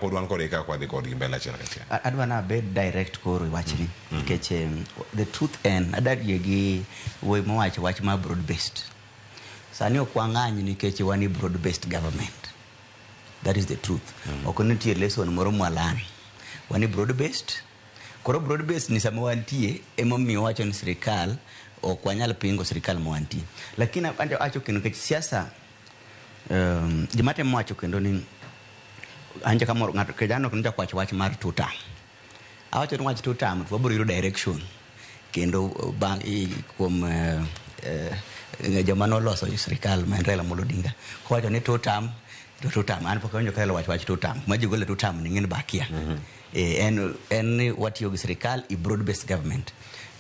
Pod wan kode ka kwadhi kodgi mbele achiel kachiel. Adwa na abed direct koro e wachni nikech the truth en adadie gi wuoyi mowacho wach mar broad based. Sani ok wang'any nikech wan e broad based government. That is the truth. Ok nitie lesson moro mwalearn. Wan e broad based. Koro broad based ni sama wantie emomiyo wacho ni sirikal ok wanyal pingo sirikal ma wantie. Lakini awacho kendo nikech siasa, gima temo wacho kendo ni anje kamoro ng'ato kijana ok nochako wacho wach mar two term. Awacho ni wach two term to wabiro yudo direction kendo bang' kuom joma noloso sirikal ma en Raila Amolo Odinga kowacho ni two term to two term. An pok awinjo ka Raila wacho wach two term. Kuma ji gole two term ni ng'en be akia. En ni watiyo gi sirikal i broad based government.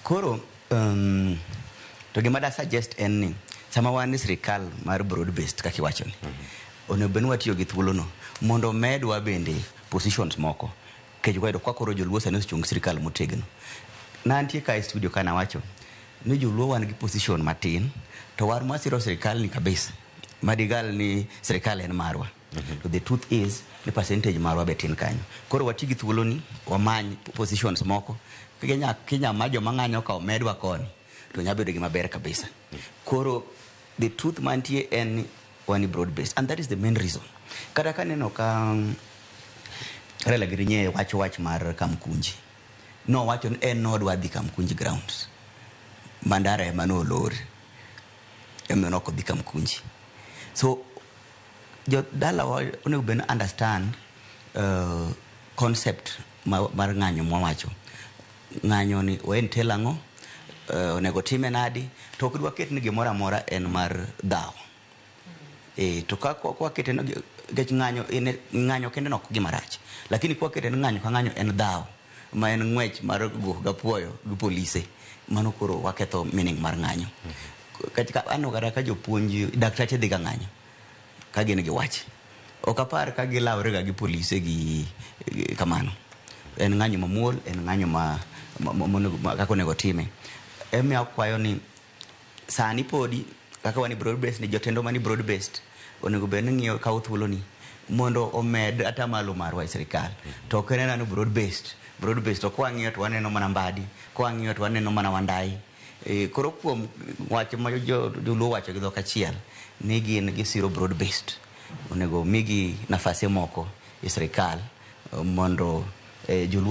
Koro to gima da suggest en ni sama wan e sirikal mar broad based kaka iwacho ni onego bed ni watiyo gi thuolono mondo medwa bende positions moko nikech wayudo kwa koro joluo sani osechung' sirikal motegno. Nantie ka e studio ka nawacho ni joluo wan gi position matin to wan mwasiro sirikal ni kabisa madigal ni sirikal en marwa. To the truth is ni percentage marwa be tin kanyo. Koro wati gi thuoloni wamany positions moko kinya ma joma ng'anyo ka omedwa koni to nya bedo gima ber kabisa. Koro the truth mantie en ni wan e broad based and that is the main reason. Kata kaneno ka Raila giri nye wacho wach mar Kamkunji. Nowacho ni en nodwa dhi Kamkunji grounds. Mandara ema nolor. Ema nok odhi Kamkunji. So jo dalawa onego bed ni understand concept mar ng'anyo mwawacho. Ng'anyo ni entail ang'o? Onego time nadi? To ok dwaket ni gimoro amora en mar dhawo. To ka kwakete ni nikech ng'anyo en ng'anyo kende ok gima rach. Lakini kwakete ni ng'anyo ka ng'anyo en dhawo ma en ng'wech mar guok gapuoyo gi polise. Mano koro waketho meaning mar ng'anyo. Katika aneno kata ka jopuonj daktache dhi ga ng'anyo ka gin gi wach. Ok apar ka gilawre ga gi polise gi kamano. En ng'anyo mamuol, en ng'anyo ma kaka onego time. Emiyo akwayo ni sani podi kaka wan e broad based ni jotendwa mani broad based onego bed ni ng'iyo kawo thuolo ni mondo omed atamalo marwa e sirikal. To ok en ni broad based. Broad based to kwang'iyo to waneno mana Mbadi, kwang'iyo to waneno mana Wandayi. Koro kuom wach ma joluo wacho gi dhok achiel ni gin gisiro broad based. Onego migi nafase moko e sirikal mondo joluo.